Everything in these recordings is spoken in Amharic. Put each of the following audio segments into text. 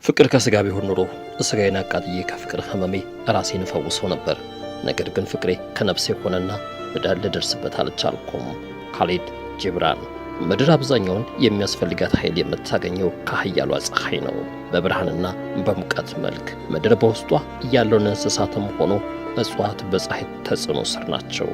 ፍቅር ከስጋ ቢሆን ኖሮ ስጋዬን አቃጥዬ ከፍቅር ህመሜ ራሴን እፈውሰው ነበር። ነገር ግን ፍቅሬ ከነፍሴ ሆነና በዳል ልደርስበት አልቻልኩም። ካሊድ ጂብራን። ምድር አብዛኛውን የሚያስፈልጋት ኃይል የምታገኘው ከኃያሏ ፀሐይ ነው፣ በብርሃንና በሙቀት መልክ። ምድር በውስጧ ያለውን እንስሳትም ሆኖ እጽዋት በፀሐይ ተጽዕኖ ስር ናቸው።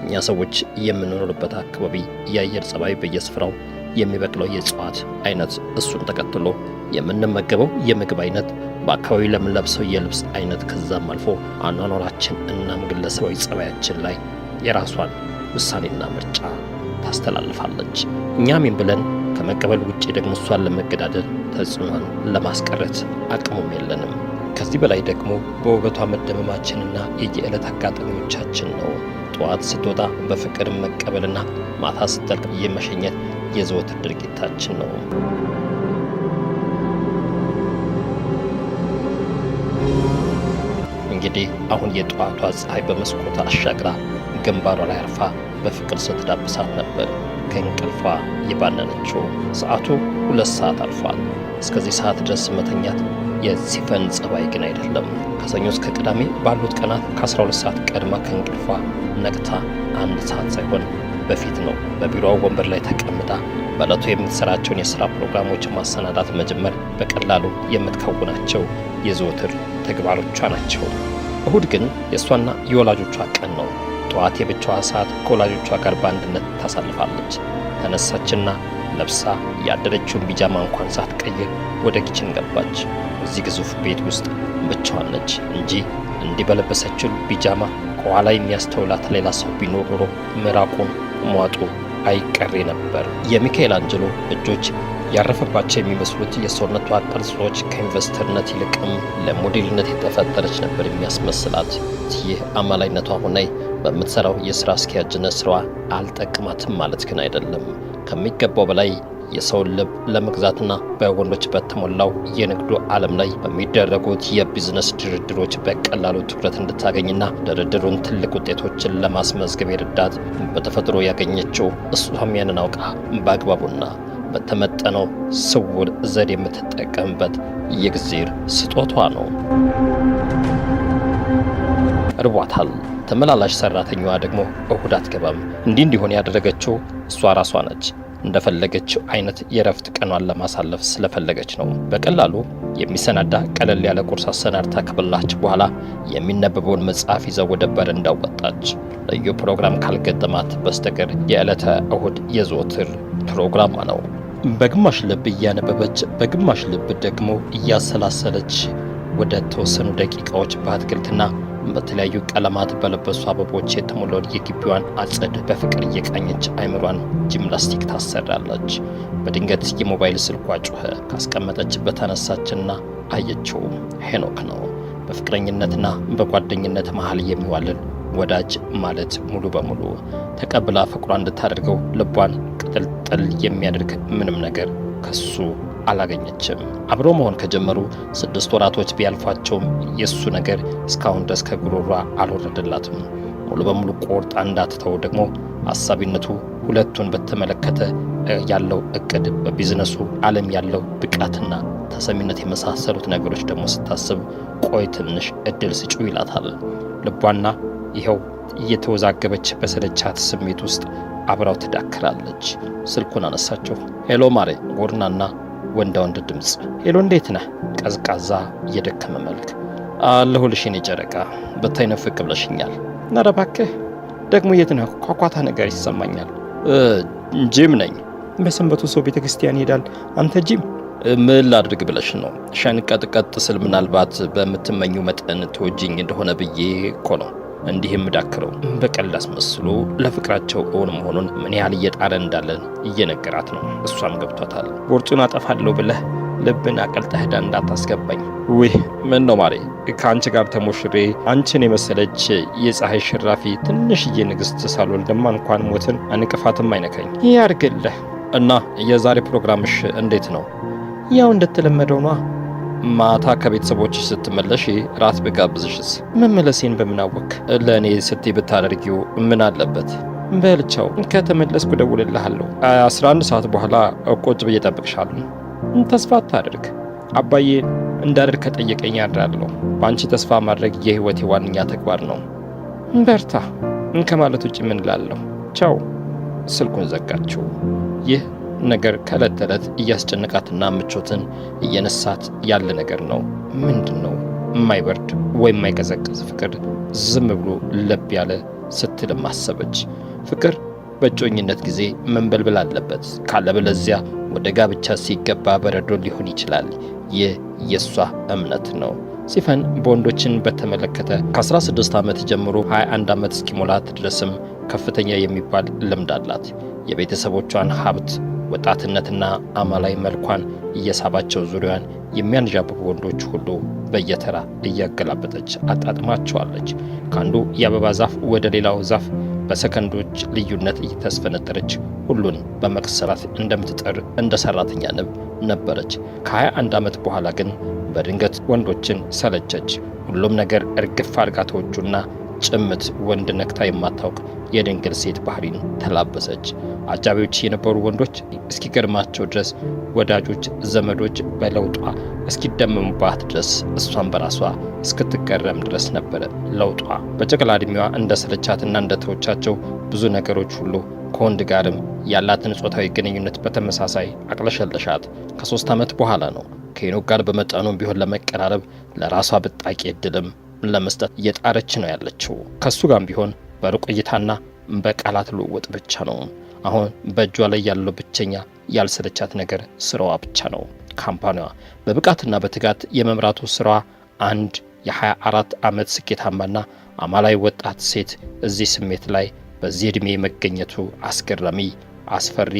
እኛ ሰዎች የምንኖርበት አካባቢ የአየር ጸባይ፣ በየስፍራው የሚበቅለው የእጽዋት አይነት፣ እሱን ተከትሎ የምንመገበው የምግብ አይነት፣ በአካባቢው ለምንለብሰው የልብስ አይነት፣ ከዛም አልፎ አኗኗራችን እናም ግለሰባዊ ጸባያችን ላይ የራሷን ውሳኔና ምርጫ ታስተላልፋለች። እኛ አሜን ብለን ከመቀበል ውጭ ደግሞ እሷን ለመገዳደር፣ ተጽዕኖን ለማስቀረት አቅሙም የለንም። ከዚህ በላይ ደግሞ በውበቷ መደመማችንና የየዕለት አጋጣሚዎቻችን ነው። ጠዋት ስትወጣ በፍቅር መቀበልና ማታ ስትጠልቅ የመሸኘት የዘወትር ድርጊታችን ነው። እንግዲህ አሁን የጠዋቷ ፀሐይ በመስኮት አሻግራ ግንባሯ ላይ አርፋ በፍቅር ስትዳብሳት ነበር ከእንቅልፏ የባነነችው። ሰዓቱ 2 ሰዓት አልፏል። እስከዚህ ሰዓት ድረስ መተኛት የሲፈን ጸባይ ግን አይደለም። ከሰኞ እስከ ቅዳሜ ባሉት ቀናት ከ12 ሰዓት ቀድማ ከእንቅልፏ ነቅታ አንድ ሰዓት ሳይሆን በፊት ነው በቢሮዋ ወንበር ላይ ተቀምጣ በዕለቱ የምትሰራቸውን የሥራ ፕሮግራሞች ማሰናዳት መጀመር በቀላሉ የምትከውናቸው የዘወትር ተግባሮቿ ናቸው። እሁድ ግን የእሷና የወላጆቿ ቀን ነው። ጠዋት የብቻዋ ሰዓት ከወላጆቿ ጋር በአንድነት ታሳልፋለች። ተነሳችና ለብሳ ያደረችውን ቢጃማ እንኳን ሳትቀይር ወደ kitchen ገባች። እዚህ ግዙፍ ቤት ውስጥ ብቻዋን ነች እንጂ እንዲህ በለበሰችው ቢጃማ ከኋላ የሚያስተውላት ሌላ ሰው ቢኖር ኖሮ ምራቁን መዋጡ አይቀሬ ነበር። የሚካኤል አንጀሎ እጆች ያረፈባቸው የሚመስሉት የሰውነቷ ቅርጾች ከኢንቨስተርነት ይልቅም ለሞዴልነት የተፈጠረች ነበር የሚያስመስላት። ይህ አማላይነቷ አሁን ላይ በምትሰራው የስራ አስኪያጅነት ስራዋ አልጠቅማትም ማለት ግን አይደለም። ከሚገባው በላይ የሰውን ልብ ለመግዛትና በወንዶች በተሞላው የንግዱ ዓለም ላይ በሚደረጉት የቢዝነስ ድርድሮች በቀላሉ ትኩረት እንድታገኝና ድርድሩን ትልቅ ውጤቶችን ለማስመዝገብ የረዳት በተፈጥሮ ያገኘችው፣ እሷም ያንን አውቃ በአግባቡና በተመጠነው ስውር ዘዴ የምትጠቀምበት የእግዜር ስጦቷ ነው። እርቧታል። ተመላላሽ ሰራተኛዋ ደግሞ እሁድ አትገባም። እንዲህ እንዲሆን ያደረገችው እሷ ራሷ ነች። እንደፈለገችው አይነት የእረፍት ቀኗን ለማሳለፍ ስለፈለገች ነው። በቀላሉ የሚሰናዳ ቀለል ያለ ቁርስ አሰናድታ ከበላች በኋላ የሚነበበውን መጽሐፍ ይዘው ወደ በረንዳው ወጣች። ልዩ ፕሮግራም ካልገጠማት በስተቀር የዕለተ እሁድ የዘወትር ፕሮግራሟ ነው። በግማሽ ልብ እያነበበች በግማሽ ልብ ደግሞ እያሰላሰለች ወደ ተወሰኑ ደቂቃዎች በአትክልትና በተለያዩ ቀለማት በለበሱ አበቦች የተሞላውን የግቢዋን አጸድ በፍቅር እየቃኘች አይምሯን ጂምናስቲክ ታሰራለች። በድንገት የሞባይል ስልኳ ጮኸ። ካስቀመጠችበት አነሳችና አየችው። ሄኖክ ነው። በፍቅረኝነትና በጓደኝነት መሃል የሚዋልል ወዳጅ ማለት ሙሉ በሙሉ ተቀብላ ፍቅሯ እንድታደርገው ልቧን ቅጥልጥል የሚያደርግ ምንም ነገር ከሱ አላገኘችም። አብሮ መሆን ከጀመሩ 6 ወራቶች ቢያልፏቸውም የእሱ ነገር እስካሁን ድረስ ከጉሮሯ አልወረደላትም። ሙሉ በሙሉ ቆርጣ እንዳትተው ደግሞ አሳቢነቱ፣ ሁለቱን በተመለከተ ያለው እቅድ፣ በቢዝነሱ ዓለም ያለው ብቃትና ተሰሚነት የመሳሰሉት ነገሮች ደግሞ ስታስብ ቆይ ትንሽ እድል ስጪው ይላታል ልቧና ይኸው እየተወዛገበች በሰለቻት ስሜት ውስጥ አብራው ትዳክራለች። ስልኩን አነሳችው። Hello ማሬ፣ ጎርናና ወንዳ ወንድ ድምፅ። Hello፣ እንዴት ነህ? ቀዝቃዛ እየደከመ መልክ። አለሁልሽ የኔ ጨረቃ፣ ብታይ ንፍቅ ብለሽኛል። ኧረ እባክህ ደግሞ የት ነህ? ኳኳታ ነገር ይሰማኛል። ጂም ነኝ። በሰንበቱ ሰው ቤተ ክርስቲያን ይሄዳል። አንተ ጂም? ምን ላድርግ ብለሽ ነው? ሸንቀጥቀጥ ስል ምናልባት በምትመኙ መጠን ትወጂኝ እንደሆነ ብዬ እኮ ነው እንዲህ የምዳክረው። በቀልድ አስመስሎ ለፍቅራቸው እውን መሆኑን ምን ያህል እየጣረ እንዳለን እየነገራት ነው። እሷም ገብቷታል። ቦርጩን አጠፋለሁ ብለህ ልብን አቀልጠህ ዕዳ እንዳታስገባኝ። ውይ ምን ነው ማሬ፣ ከአንቺ ጋር ተሞሽሬ አንቺን የመሰለች የፀሐይ ሽራፊ ትንሽዬ ንግስት ሳልወልድማ እንኳን ሞትን እንቅፋትም አይነካኝ። ያርግልህ። እና የዛሬ ፕሮግራምሽ እንዴት ነው? ያው እንደተለመደው ነዋ። ማታ ከቤተሰቦችሽ ስትመለሽ ራት ብጋብዝሽስ? መመለሴን በምን አወክ? ለእኔ ስትይ ብታደርጊው ምን አለበት? በልቻው፣ ከተመለስኩ እደውልልሃለሁ። 11 ሰዓት በኋላ ቁጭ ብዬ እጠብቅሻለሁ። ተስፋ አታድርግ አባዬ። እንዳድር ከጠየቀኝ አድራለሁ። በአንቺ ተስፋ ማድረግ የህይወቴ ዋነኛ ተግባር ነው። በርታ ከማለት ውጭ ምን እላለሁ? ቻው። ስልኩን ዘጋችው። ይህ ነገር ከዕለት ተዕለት እያስጨነቃትና ምቾትን እየነሳት ያለ ነገር ነው። ምንድን ነው የማይበርድ ወይም የማይቀዘቅዝ ፍቅር ዝም ብሎ ለብ ያለ ስትልም አሰበች። ፍቅር በእጮኝነት ጊዜ መንበልበል አለበት፣ ካለበለዚያ ወደ ጋብቻ ሲገባ በረዶ ሊሆን ይችላል። ይህ የእሷ እምነት ነው። ሲፈን በወንዶችን በተመለከተ ከ16 ዓመት ጀምሮ 21 ዓመት እስኪሞላት ድረስም ከፍተኛ የሚባል ልምድ አላት። የቤተሰቦቿን ሀብት፣ ወጣትነትና አማላይ መልኳን እየሳባቸው ዙሪያዋን የሚያንዣብቡ ወንዶች ሁሉ በየተራ እያገላበጠች አጣጥማቸዋለች። ከአንዱ የአበባ ዛፍ ወደ ሌላው ዛፍ በሰከንዶች ልዩነት እየተስፈነጠረች ሁሉን በመቅሰራት እንደምትጥር እንደ ሰራተኛ ንብ ነበረች። ከ21 ዓመት በኋላ ግን በድንገት ወንዶችን ሰለቸች። ሁሉም ነገር እርግፍ አድርጋ ተወቹና ጭምት ወንድ ነክታ የማታውቅ የድንግል ሴት ባህሪን ተላበሰች። አጃቢዎች የነበሩ ወንዶች እስኪገርማቸው ድረስ፣ ወዳጆች፣ ዘመዶች በለውጧ እስኪደመሙባት ድረስ፣ እሷን በራሷ እስክትገረም ድረስ ነበረ ለውጧ። በጨቅላ ዕድሜዋ እንደ ሰለቻትና እንደ ተወቻቸው ብዙ ነገሮች ሁሉ ከወንድ ጋርም ያላትን ጾታዊ ግንኙነት በተመሳሳይ አቅለሸለሻት። ከ3 ዓመት በኋላ ነው ከሄኖክ ጋር በመጠኑም ቢሆን ለመቀራረብ ለራሷ ብጣቂ እድልም ለመስጠት እየጣረች ነው ያለችው። ከሱ ጋርም ቢሆን በሩቅ እይታና በቃላት ልውውጥ ብቻ ነው። አሁን በእጇ ላይ ያለው ብቸኛ ያልሰለቻት ነገር ስራዋ ብቻ ነው። ካምፓኒዋ በብቃትና በትጋት የመምራቱ ስራዋ አንድ የ24 ዓመት ስኬታማና አማላይ ወጣት ሴት እዚህ ስሜት ላይ በዚህ ዕድሜ መገኘቱ አስገራሚ፣ አስፈሪ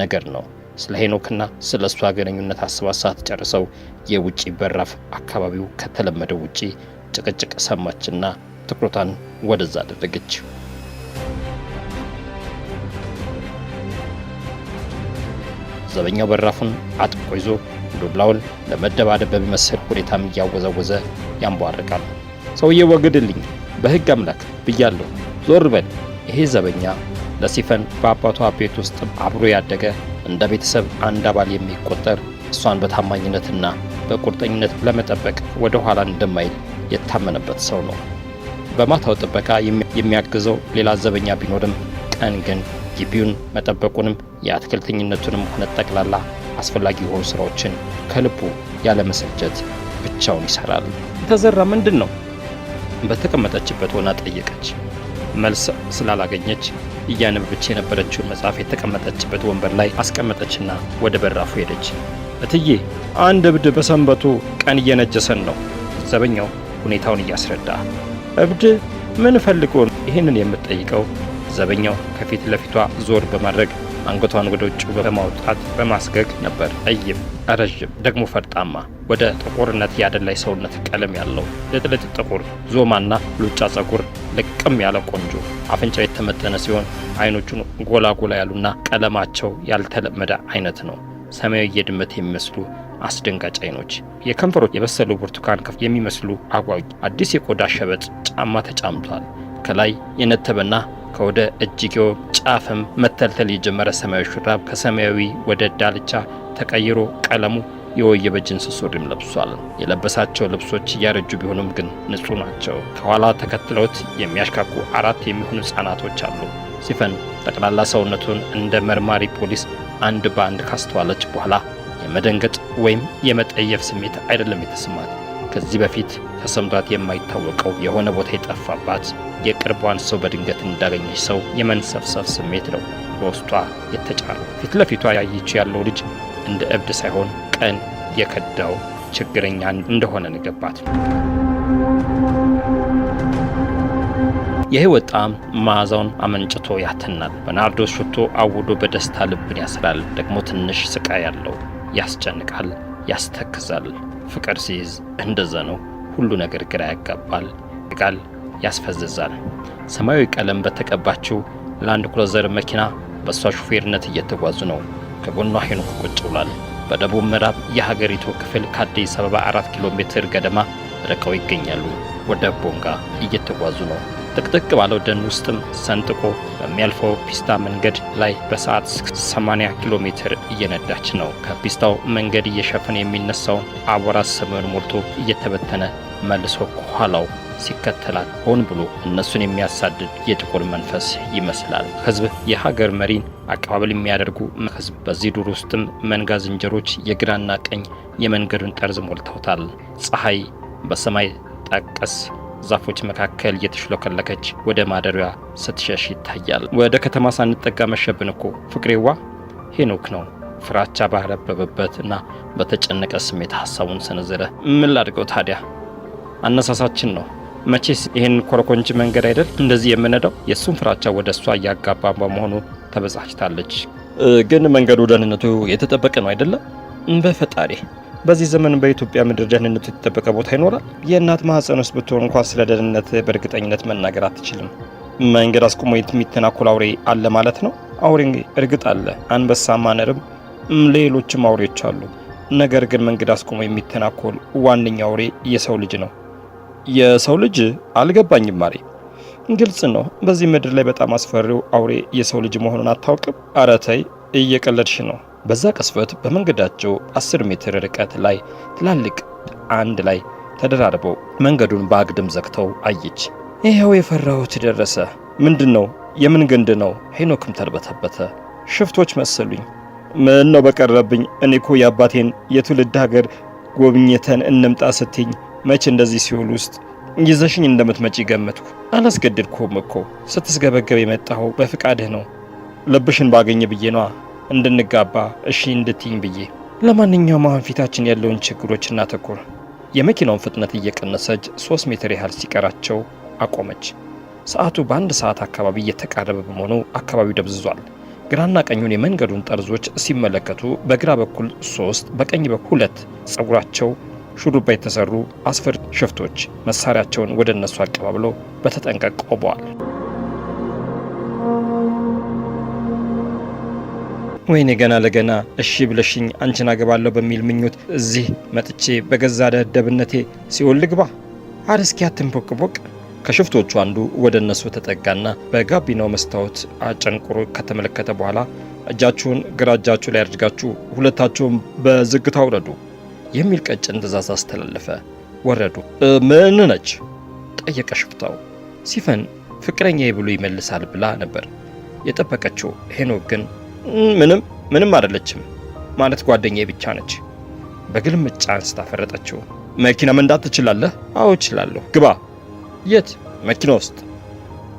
ነገር ነው። ስለ ሄኖክና ስለ እሷ ግንኙነት አስባ ሳትጨርሰው የውጪ በራፍ አካባቢው ከተለመደው ውጪ ጭቅጭቅ ሰማችና ትኩረቷን ወደዛ አደረገች። ዘበኛው በራፉን አጥብቆ ይዞ ዱላውን ለመደባደብ በሚመስል ሁኔታም እያወዛወዘ ያንቧርቃል። ሰውዬ ወግድልኝ፣ በሕግ አምላክ ብያለሁ፣ ዞር በል። ይሄ ዘበኛ ለሲፈን በአባቷ ቤት ውስጥ አብሮ ያደገ እንደ ቤተሰብ አንድ አባል የሚቆጠር እሷን በታማኝነትና በቁርጠኝነት ለመጠበቅ ወደ ኋላ እንደማይል የታመነበት ሰው ነው። በማታው ጥበቃ የሚያግዘው ሌላ ዘበኛ ቢኖርም ቀን ግን ግቢውን መጠበቁንም የአትክልተኝነቱንም ሆነ ጠቅላላ አስፈላጊ የሆኑ ስራዎችን ከልቡ ያለመሰልቸት ብቻውን ይሰራል። ተዘራ ምንድን ነው? በተቀመጠችበት ሆና ጠየቀች። መልስ ስላላገኘች እያነበበች የነበረችውን መጽሐፍ የተቀመጠችበት ወንበር ላይ አስቀመጠችና ወደ በራፉ ሄደች። እትዬ፣ አንድ እብድ በሰንበቱ ቀን እየነጀሰን ነው። ዘበኛው ሁኔታውን እያስረዳ፣ እብድ ምን ፈልጎ ይህንን የምትጠይቀው? ዘበኛው ከፊት ለፊቷ ዞር በማድረግ አንገቷን ወደ ውጭ በማውጣት በማስገግ ነበር። ጠይም፣ ረዥም፣ ደግሞ ፈርጣማ፣ ወደ ጥቁርነት ያደላ ሰውነት ቀለም ያለው ልጥልጥ ጥቁር ዞማና ሉጫ ጸጉር፣ ልቅም ያለ ቆንጆ አፍንጫው የተመጠነ ሲሆን አይኖቹን ጎላ ጎላ ያሉና ቀለማቸው ያልተለመደ አይነት ነው። ሰማያዊ የድመት የሚመስሉ አስደንጋጭ አይኖች፣ የከንፈሮች የበሰሉ ብርቱካን የሚመስሉ አጓጊ አዲስ የቆዳ ሸበጥ ጫማ ተጫምቷል። ከላይ የነተበና ከወደ እጅጌው ጫፍም መተልተል የጀመረ ሰማያዊ ሹራብ ከሰማያዊ ወደ ዳልቻ ተቀይሮ ቀለሙ የወየበ ጅንስ ሱሪም ለብሷል። የለበሳቸው ልብሶች እያረጁ ቢሆኑም ግን ንጹህ ናቸው። ከኋላ ተከትለውት የሚያሽካኩ 4 የሚሆኑ ሕፃናቶች አሉ። ሲፈን ጠቅላላ ሰውነቱን እንደ መርማሪ ፖሊስ አንድ በአንድ ካስተዋለች በኋላ የመደንገጥ ወይም የመጠየፍ ስሜት አይደለም የተሰማት። ከዚህ በፊት ተሰምቷት የማይታወቀው የሆነ ቦታ የጠፋባት የቅርቧን ሰው በድንገት እንዳገኘች ሰው የመንሰፍሰፍ ስሜት ነው በውስጧ የተጫረው። ፊት ለፊቷ ያየችው ያለው ልጅ እንደ እብድ ሳይሆን ቀን የከዳው ችግረኛ እንደሆነ ንገባት። የህይወት ጣዕም መዓዛውን አመንጭቶ ያተናል። በናርዶስ ሽቶ አውዶ በደስታ ልብን ያስራል። ደግሞ ትንሽ ስቃይ ያለው ያስጨንቃል፣ ያስተክዛል። ፍቅር ሲይዝ እንደዛ ነው። ሁሉ ነገር ግራ ያጋባል፣ ቃል ያስፈዝዛል። ሰማያዊ ቀለም በተቀባችው ላንድ ክሩዘር መኪና በእሷ ሹፌርነት እየተጓዙ ነው። ከጎኗ ሄኖክ ቁጭ ብሏል። በደቡብ ምዕራብ የሀገሪቱ ክፍል ከአዲስ አበባ 4 ኪሎ ሜትር ገደማ ርቀው ይገኛሉ። ወደ ቦንጋ እየተጓዙ ነው። ጥቅጥቅ ባለው ደን ውስጥም ሰንጥቆ በሚያልፈው ፒስታ መንገድ ላይ በሰዓት 80 ኪሎ ሜትር እየነዳች ነው። ከፒስታው መንገድ እየሸፈነ የሚነሳውን አቧራ ሰማዩን ሞልቶ እየተበተነ መልሶ ከኋላው ሲከተላት ሆን ብሎ እነሱን የሚያሳድድ የጥቁር መንፈስ ይመስላል። ህዝብ የሀገር መሪን አቀባበል የሚያደርጉ ህዝብ በዚህ ዱር ውስጥም መንጋ ዝንጀሮች የግራና ቀኝ የመንገዱን ጠርዝ ሞልተውታል። ፀሐይ በሰማይ ጠቀስ ዛፎች መካከል እየተሽሎከለከች ወደ ማደሪያ ስትሸሽ ይታያል። ወደ ከተማ ሳንጠጋ መሸብን እኮ ፍቅሬዋ። ሄኖክ ነው ፍራቻ ባረበበበት እና በተጨነቀ ስሜት ሀሳቡን ሰነዘረ። ምን ላድርገው ታዲያ፣ አነሳሳችን ነው መቼስ ይህን ኮረኮንች መንገድ አይደል እንደዚህ የምነዳው። የእሱን ፍራቻ ወደ እሷ እያጋባ በመሆኑ ተበሳጭታለች። ግን መንገዱ ደህንነቱ የተጠበቀ ነው አይደለም? በፈጣሪ፣ በዚህ ዘመን በኢትዮጵያ ምድር ደህንነቱ የተጠበቀ ቦታ ይኖራል? የእናት ማህፀን ውስጥ ብትሆን እንኳን ስለ ደህንነት በእርግጠኝነት መናገር አትችልም። መንገድ አስቆሞ የሚተናኮል አውሬ አለ ማለት ነው? አውሬ እርግጥ አለ፣ አንበሳ፣ ማነርም ሌሎችም አውሬዎች አሉ። ነገር ግን መንገድ አስቆሞ የሚተናኮል ዋነኛ አውሬ የሰው ልጅ ነው። የሰው ልጅ? አልገባኝም ማሬ። ግልጽ ነው። በዚህ ምድር ላይ በጣም አስፈሪው አውሬ የሰው ልጅ መሆኑን አታውቅም? ኧረ ተይ፣ እየቀለድሽ ነው። በዛ ቅጽበት በመንገዳቸው 10 ሜትር ርቀት ላይ ትላልቅ አንድ ላይ ተደራርበው መንገዱን በአግድም ዘግተው አየች። ይኸው የፈራሁት ደረሰ። ምንድን ነው? የምን ግንድ ነው? ሄኖክም ተርበተበተ። ሽፍቶች መሰሉኝ። ምን ነው በቀረብኝ። እኔ እኮ የአባቴን የትውልድ ሀገር ጎብኝተን እንምጣ ስትኝ መቼ እንደዚህ ሲኦል ውስጥ ይዘሽኝ እንደምትመጪ ገመትኩ። አላስገድድኩም እኮ፣ ስትስገበገብ የመጣኸው በፍቃድህ ነው። ልብሽን ባገኘ ብዬ ነዋ፣ እንድንጋባ እሺ እንድትይኝ ብዬ። ለማንኛውም አሁን ፊታችን ያለውን ችግሮች እናተኩር። የመኪናውን ፍጥነት እየቀነሰች 3 ሜትር ያህል ሲቀራቸው አቆመች። ሰዓቱ በ1 ሰዓት አካባቢ እየተቃረበ በመሆኑ አካባቢው ደብዝዟል። ግራና ቀኙን የመንገዱን ጠርዞች ሲመለከቱ በግራ በኩል ሶስት፣ በቀኝ በኩል ሁለት ጸጉራቸው ሹሩባ የተሰሩ አስፈሪ ሽፍቶች መሳሪያቸውን ወደ እነሱ አቀባብለው በተጠንቀቅ ቆመዋል። ወይኔ፣ ገና ለገና እሺ ብለሽኝ አንቺን አገባለሁ በሚል ምኞት እዚህ መጥቼ በገዛ ደደብነቴ ሲኦል ልግባ? አረ እስኪ አትንቦቅቦቅ። ከሽፍቶቹ አንዱ ወደ እነሱ ተጠጋና በጋቢናው መስታወት አጨንቁሮ ከተመለከተ በኋላ እጃችሁን ግራ እጃችሁ ላይ አድርጋችሁ ሁለታችሁም በዝግታ ውረዱ የሚል ቀጭን ትዕዛዝ አስተላለፈ። ወረዱ። ምን ነች? ጠየቀ ሽፍታው። ሲፈን ፍቅረኛዬ ብሎ ይመልሳል ብላ ነበር የጠበቀችው። ሄኖክ ግን ምንም ምንም አይደለችም፣ ማለት ጓደኛዬ ብቻ ነች። በግልምጫ አንስታ ፈረጠችው። መኪና መንዳት ትችላለህ? አዎ እችላለሁ። ግባ። የት? መኪና ውስጥ።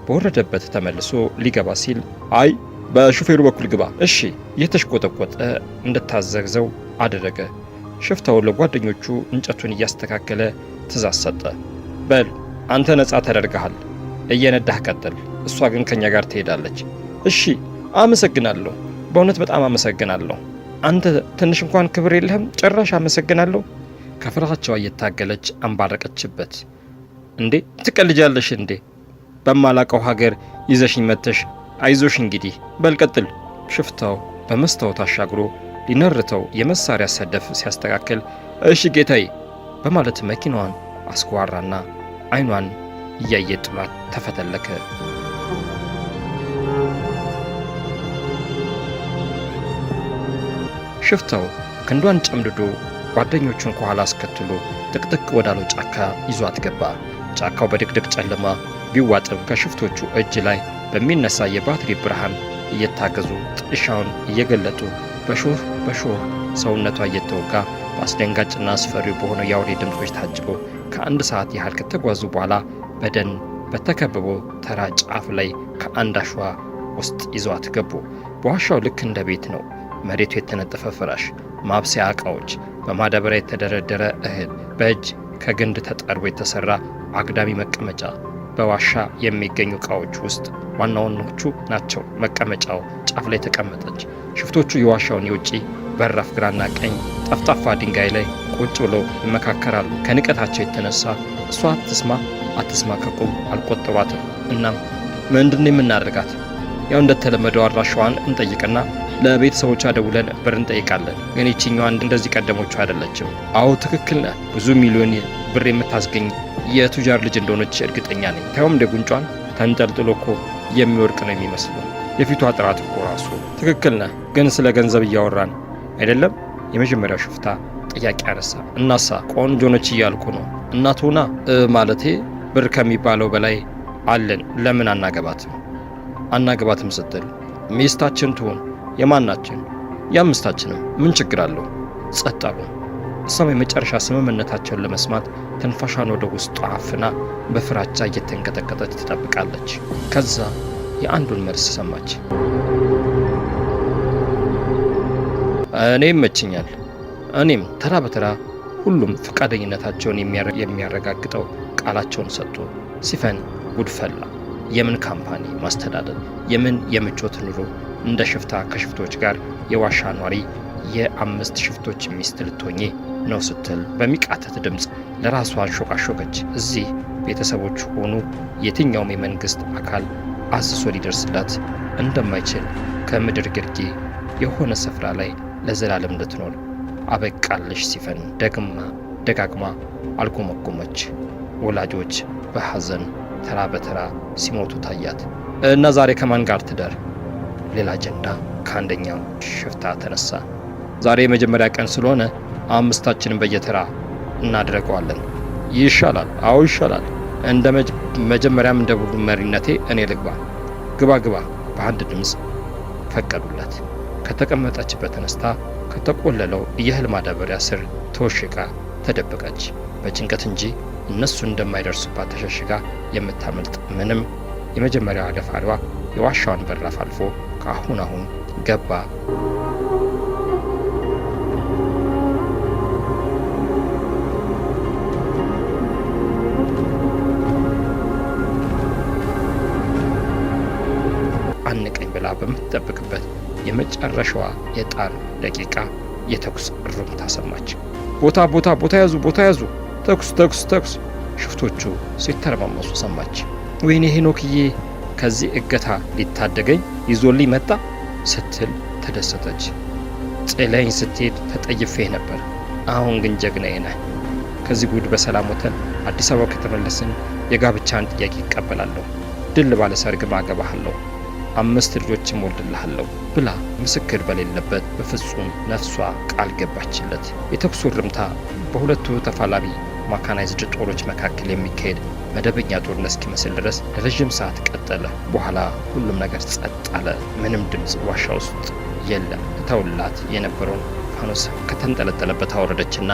በወረደበት ተመልሶ ሊገባ ሲል አይ፣ በሹፌሩ በኩል ግባ። እሺ። የተሽቆጠቆጠ እንደታዘዘው አደረገ። ሽፍታው ለጓደኞቹ እንጨቱን እያስተካከለ ትእዛዝ ሰጠ። በል አንተ ነፃ ተደርገሃል፣ እየነዳህ ቀጥል። እሷ ግን ከኛ ጋር ትሄዳለች። እሺ፣ አመሰግናለሁ። በእውነት በጣም አመሰግናለሁ። አንተ ትንሽ እንኳን ክብር የለህም። ጭራሽ አመሰግናለሁ። ከፍርሃቻዋ እየታገለች አንባረቀችበት። እንዴ፣ ትቀልጃለሽ እንዴ? በማላቀው ሀገር ይዘሽኝ መጥተሽ። አይዞሽ እንግዲህ፣ በል ቀጥል። ሽፍታው በመስታወት አሻግሮ ሊነርተው የመሳሪያ ሰደፍ ሲያስተካክል እሺ ጌታዬ በማለት መኪናዋን አስጓራና አይኗን እያየ ጥሏት ተፈተለከ። ሽፍታው ክንዷን ጨምድዶ ጓደኞቹን ከኋላ አስከትሎ ጥቅጥቅ ወዳለው ጫካ ይዟት ገባ። ጫካው በድቅድቅ ጨለማ ቢዋጥም ከሽፍቶቹ እጅ ላይ በሚነሳ የባትሪ ብርሃን እየታገዙ ጥሻውን እየገለጡ በሾህ በሾህ ሰውነቷ እየተወጋ በአስደንጋጭና አስፈሪው በሆነው የአውሬ ድምፆች ታጅበው ከ1 ሰዓት ያህል ከተጓዙ በኋላ በደን በተከበበው ተራ ጫፍ ላይ ከአንድ አሸዋ ውስጥ ይዘዋት ገቡ። በዋሻው ልክ እንደ ቤት ነው። መሬቱ የተነጠፈ ፍራሽ፣ ማብሰያ ዕቃዎች፣ በማዳበሪያ የተደረደረ እህል፣ በእጅ ከግንድ ተጠርቦ የተሰራ አግዳሚ መቀመጫ በዋሻ የሚገኙ ዕቃዎች ውስጥ ዋና ዋናዎቹ ናቸው። መቀመጫው ጫፍ ላይ ተቀመጠች። ሽፍቶቹ የዋሻውን የውጪ በራፍ ግራና ቀኝ ጠፍጣፋ ድንጋይ ላይ ቁጭ ብለው ይመካከራሉ። ከንቀታቸው የተነሳ እሷ አትስማ አትስማ ከቁም አልቆጠሯትም። እናም ምንድን ነው የምናደርጋት? ያው እንደተለመደው አድራሻዋን እንጠይቅና ለቤተሰቦቿ ደውለን ብር እንጠይቃለን። ግን ይችኛዋ እንደዚህ ቀደሞቹ አይደለችም። አዎ ትክክል ነህ። ብዙ ሚሊዮን ብር የምታስገኝ የቱጃር ልጅ እንደሆነች እርግጠኛ ነኝ። ታየውም እንደ ጉንጯን ተንጠልጥሎ እኮ የሚወድቅ ነው የሚመስለው። የፊቷ ጥራት እኮ ራሱ። ትክክል ነህ፣ ግን ስለ ገንዘብ እያወራን አይደለም? የመጀመሪያው ሽፍታ ጥያቄ አነሳ። እናሳ ቆንጆ ነች እያልኩ ነው። እናቱና ማለቴ ብር ከሚባለው በላይ አለን። ለምን አናገባትም? አናገባትም ስትል ሚስታችን ትሁን። የማናችን? የአምስታችንም። ምን ችግር አለው? ጸጥ አሉ። እሷም የመጨረሻ ስምምነታቸውን ለመስማት ትንፋሿን ወደ ውስጧ አፍና በፍራቻ እየተንቀጠቀጠች ትጠብቃለች። ከዛ የአንዱን መልስ ሰማች። እኔ ይመችኛል። እኔም። ተራ በተራ ሁሉም ፈቃደኝነታቸውን የሚያረጋግጠው ቃላቸውን ሰጡ። ሲፈን ጉድ ፈላ። የምን company ማስተዳደር፣ የምን የምቾት ኑሮ! እንደ ሽፍታ ከሽፍቶች ጋር የዋሻ ኗሪ የአምስት ሽፍቶች ሚስት ልትሆኚ ነው ስትል በሚቃተት ድምፅ ለራሷ አንሾካሾከች። እዚህ ቤተሰቦች ሆኑ የትኛውም የመንግስት አካል አስሶ ሊደርስላት እንደማይችል ከምድር ግርጌ የሆነ ስፍራ ላይ ለዘላለም እንድትኖር አበቃልሽ ሲፈን ደግማ ደጋግማ አልጎመጎመች። ወላጆች በሐዘን ተራ በተራ ሲሞቱ ታያት። እና ዛሬ ከማን ጋር ትደር? ሌላ አጀንዳ ከአንደኛው ሽፍታ ተነሳ። ዛሬ የመጀመሪያ ቀን ስለሆነ አምስታችንን በየተራ እናድረገዋለን። ይሻላል። አዎ ይሻላል። እንደ መጀመሪያም እንደ ቡድን መሪነቴ እኔ ልግባ። ግባ ግባ በአንድ ድምፅ ፈቀዱለት። ከተቀመጠችበት ተነስታ ከተቆለለው የእህል ማዳበሪያ ስር ተወሽቃ ተደበቀች። በጭንቀት እንጂ እነሱ እንደማይደርሱባት ተሸሽጋ የምታመልጥ ምንም። የመጀመሪያዋ ደፋሪዋ የዋሻዋን በራፍ አልፎ ከአሁን አሁን ገባ። አንቀኝ ብላ በምትጠብቅበት የመጨረሻዋ የጣር ደቂቃ የተኩስ እሩምታ ሰማች። ቦታ ቦታ ቦታ ያዙ፣ ቦታ ያዙ! ተኩስ ተኩስ ተኩስ! ሽፍቶቹ ሲተረማመሱ ሰማች። ወይኔ ሄኖክዬ ከዚህ እገታ ሊታደገኝ ይዞልኝ መጣ ስትል ተደሰተች። ጥለኝ ስትሄድ ተጠይፌህ ነበር። አሁን ግን ጀግናዬ ነህ። ከዚህ ጉድ በሰላም ወተን አዲስ አበባ ከተመለስን የጋብቻን ጥያቄ ይቀበላለሁ። ድል ባለ ሰርግም አገባሃለሁ፣ 5 ልጆችም ወልድልሃለሁ ብላ ምስክር በሌለበት በፍጹም ነፍሷ ቃል ገባችለት። የተኩሱ እርምታ በሁለቱ ተፋላሚ mechanized ጦሮች መካከል የሚካሄድ መደበኛ ጦርነት እስኪመስል ድረስ ለረዥም ሰዓት ቀጠለ። በኋላ ሁሉም ነገር ጸጥ አለ። ምንም ድምፅ ዋሻ ውስጥ የለም። ትተውላት የነበረውን ፋኖስ ከተንጠለጠለበት አወረደችና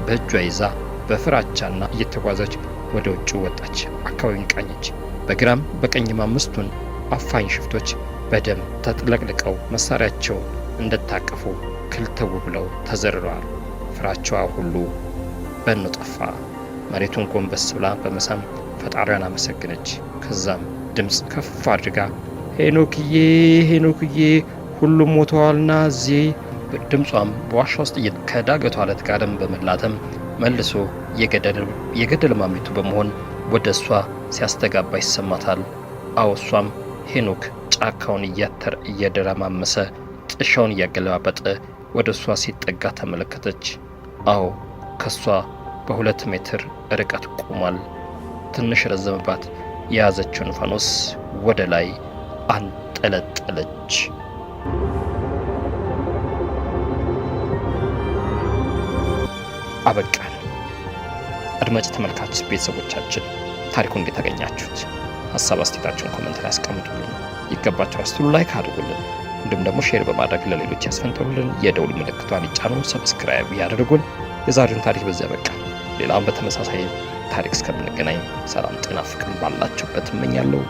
በእጇ ይዛ በፍራቻና እየተጓዘች ወደ ውጭ ወጣች። አካባቢውን ቃኘች። በግራም በቀኝም 5ቱን አፋኝ ሽፍቶች በደም ተጥለቅልቀው መሳሪያቸውን እንደታቀፉ ክልተው ብለው ተዘርረዋል። ፍራቻዋ ሁሉ በኖ ጠፋ። መሬቱን ጎንበስ ብላ በመሳም ፈጣሪዋን አመሰገነች። ከዛም ድምፅ ከፍ አድርጋ ሄኖክዬ ሄኖክዬ ሁሉም ሞተዋልና እዚህ። ድምጿም በዋሻ ውስጥ ከዳገቱ አለት ጋርም በመላተም መልሶ የገደል ማሚቱ በመሆን ወደ እሷ ሲያስተጋባ ይሰማታል። አዎ እሷም ሄኖክ ጫካውን እየደረማመሰ ጥሻውን እያገለባበጠ ወደ እሷ ሲጠጋ ተመለከተች። አዎ ከሷ በ2 ሜትር ርቀት ቆሟል። ትንሽ ረዘመባት። የያዘችውን ፋኖስ ወደ ላይ አንጠለጠለች። አበቃን። አድማጭ ተመልካች ቤተሰቦቻችን ታሪኩን እንዴት አገኛችሁት? ሐሳብ አስተያየታችሁን comment ላይ አስቀምጡልን። ይገባችኋል ስትሉ like አድርጉልን። እንዲሁም ደግሞ share በማድረግ ለሌሎች ያስፈንጥሩልን። የደውል ምልክቷን ይጫኑ፣ subscribe ያድርጉን። የዛሬውን ታሪክ በዚያ በቃ። ሌላም በተመሳሳይ ታሪክ እስከምንገናኝ ሰላም፣ ጤና፣ ፍቅር ባላችሁበት እመኛለሁ።